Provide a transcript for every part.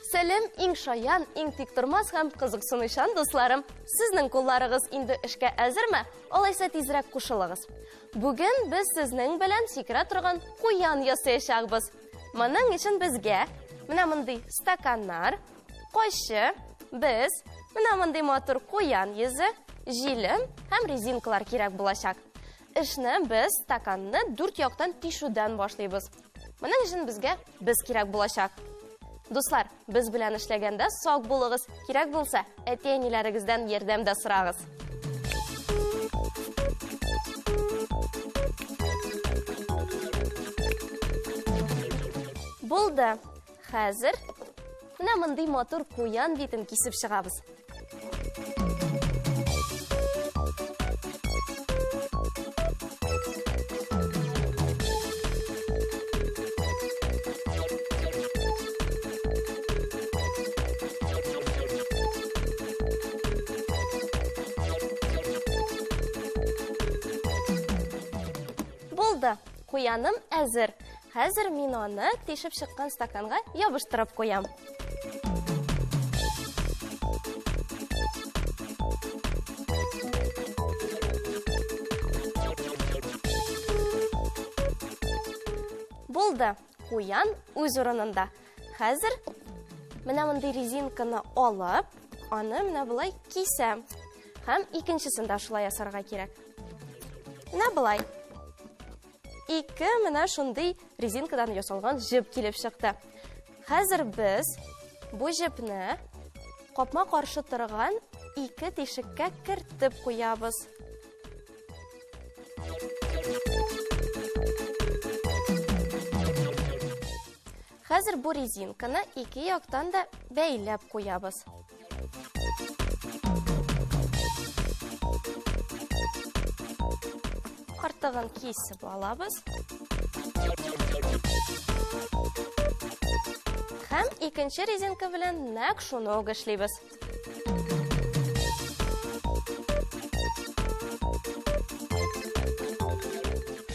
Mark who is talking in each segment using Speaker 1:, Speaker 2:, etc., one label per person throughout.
Speaker 1: Сәлем, иң шаян, иң тиктормас һәм кызыксынучан дусларым. Сезнең кулларыгыз инде эшкә әзерме? Алайса тизрәк кушылыгыз. Бүген без сезнең белән сикерә торган куян ясаячакбыз. Моның өчен безгә менә мондый стаканнар, кайчы, без, менә мондый матур куян йөзе, җилем һәм резинкалар кирәк булачак. Эшне без стаканны дүрт яктан тишүдән башлыйбыз. Моның өчен безгә без кирәк булачак. Дуслар, без белән эшләгәндә сак булыгыз. Кирәк булса, әти-әниләрегездән ярдәм дә сорагыз. Булды. Хәзер менә мондый матур куян битен кисеп чыгабыз. Булды. Куяным әзер. Хәзер мин аны тишеп чыккан стаканга ябыштырып куям. Булды. Куян үз урынында. Хәзер менә мондый резинканы алып, аны менә болай кисәм. Һәм икенчесен дә шулай ясарга кирәк. Менә болай. Ике менә шундый резинкадан ясалган җеп килеп чыкты. Хәзер без бу җепне капма-каршы торган ике тишеккә кертеп куябыз. Хәзер бу резинканы ике яктан да бәйләп куябыз. Артыгын кисеп алабыз. Һәм икенче резинка белән нәкъ шуны ук эшлибез.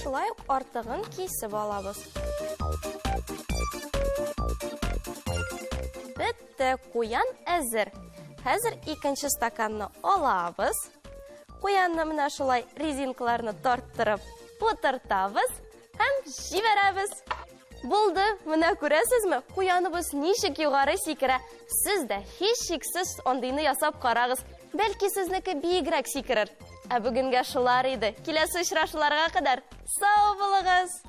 Speaker 1: Шулай ук артыгын кисеп алабыз. Бетте, куян әзер. Хәзер икенче стаканны алабыз. Куянны менә шулай резинкаларны тарттырып утыртабыз һәм җибәрәбез. Булды, менә күрәсезме, куяныбыз ничек югары сикерә. Сез дә һичшиксез андыйны ясап карагыз. Бәлки сезнеке биегрәк сикерер. Ә бүгенгә шулар иде. Киләсе очрашуларга кадәр сау булыгыз!